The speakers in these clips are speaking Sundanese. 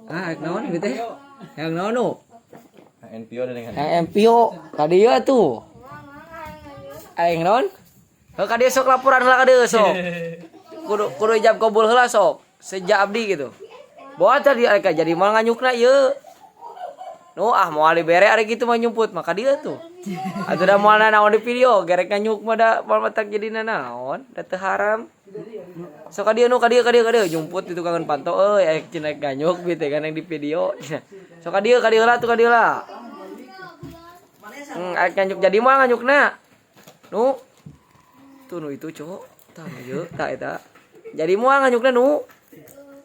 Ah, naon gitu teh? Yang naon nu? NPO dengan Yang MPO ka dieu tuh. Aing naon? Heuh, ka dieu sok, laporan heula ka dieu sok. Kudu kudu ijab kabul heula sok. Sejak abdi gitu. Bawa tadi arek jadi moal nganyukna ieu. Nu ah, moal dibere ari kitu mah nyumput maka dia tuh. Atuh da moal naon di video, gerek nganyuk mah da moal matak jadina naon, da teu haram. Sok ka dieu nu, ka dieu, ka dieu, ka dieu nyumput di tukangan panto euy, aya cenah nganyuk bi teh kan yang di video. Sok ka dieu lah tuh, ka dieu lah. Arek nganyuk jadi moal nganyukna. Nu. Tuh nu itu cowok. Tah nu ieu, tah eta. Jadi moal nganyukna nu.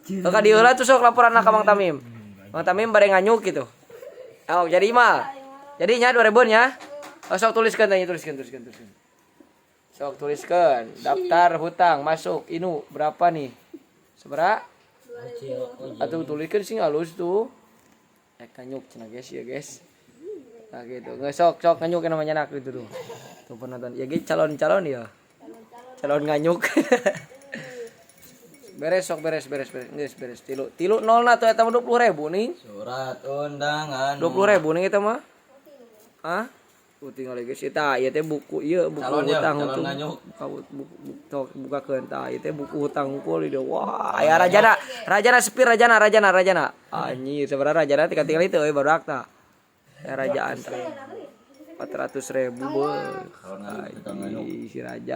Sok ka dieu lah tuh, sok laporan ka Mang Tamim. Mang Tamim bade nganyuk gitu. Oh, jadi mah. Jadi nya 2000 nya. Oh, sok tuliskan tanya, tuliskan, tuliskan, tuliskan. Sok tuliskan daftar hutang masuk inu berapa nih? Seberapa? Atau tuliskan sih halus tuh. Eh, nganyuk cenah guys ya guys. Nah gitu. Nggak, sok sok nganyuk namanya nak itu tuh. Tuh penonton. Ya guys, calon-calon ya. Calon nganyuk. Beres sok, beres beres beres geus beres tilu tilu nol na tuh eta mah 20.000 nih. Surat undangan. 20.000 nih eta mah. Hah? Tuh tinggal guys eta ieu teh buku ieu buku Calon ya, hutang calon hutung. nganyuk. Buka buku buku tok bukakeun tah ieu teh buku hutang hungkul di. Wah, aya rajana. Rajana sepir rajana rajana rajana. Anjir, sebenarnya rajana tinggal tinggal itu euy barudak tah. Ya rajaan tah. 400.000 beuh. Calon nganyuk, tukang nganyuk. Si raja.